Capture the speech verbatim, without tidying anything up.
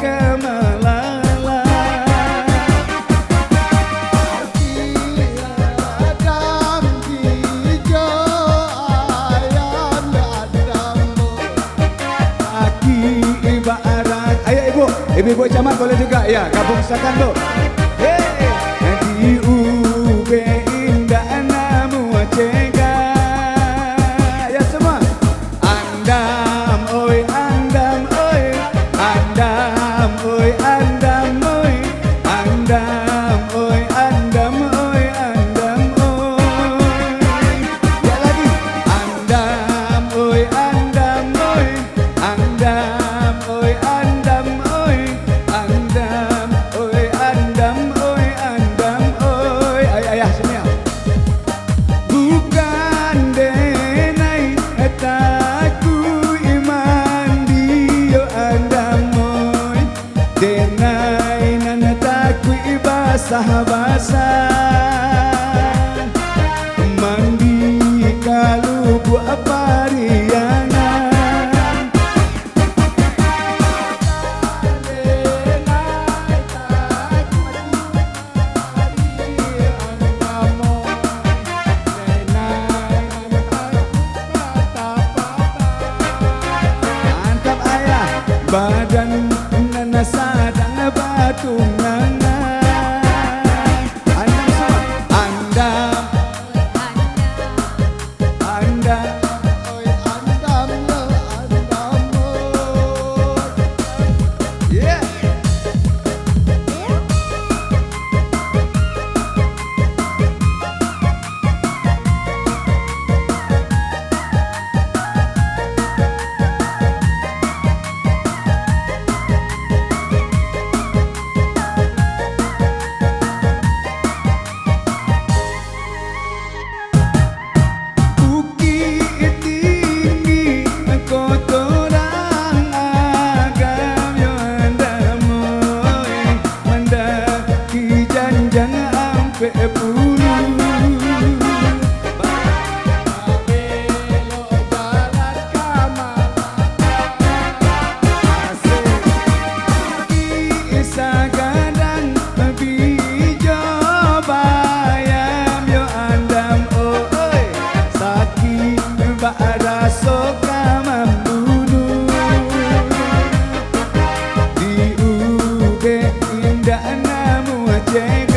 Malala. Aki Adam Bijo, ayam Adam. Aki Iba Arak. Ayo, Ibu. Ibu-ibu camat boleh juga, ya, gabung silakan, Bu. Hei. Di ubek indak namuah cegak. Ya, semua. Andam, oi, andam, oi. Andam, oi, andam, oi. Andam, oi, andam, oi, andam, oi. Ya, lagi. Andam, oi, andam, oi. Andam, oi, andam, oi. Andam, oi, andam, oi, andam, oi. Ai, ayah, sini, ah. Bukan denai takuik mandi yo andam oi, denai nan takuik basah-basah. Mandi ka lubuak Pariangan. Mantap, ayah. Badan nan sadang batunangan. Andam semua. Andam. Andam, oi, andam, yo, andam, oi. Yeah. Bukik Tinggi, Koto Rang, Agam yo andam oi, mandaki janjang ampek puluah. Babelok jalan ka Malaka. Asik. Sagadang bijo bayam yo andam, oi. Sakik bak raso ka mambunuah. Di ubek indak namuah cegak.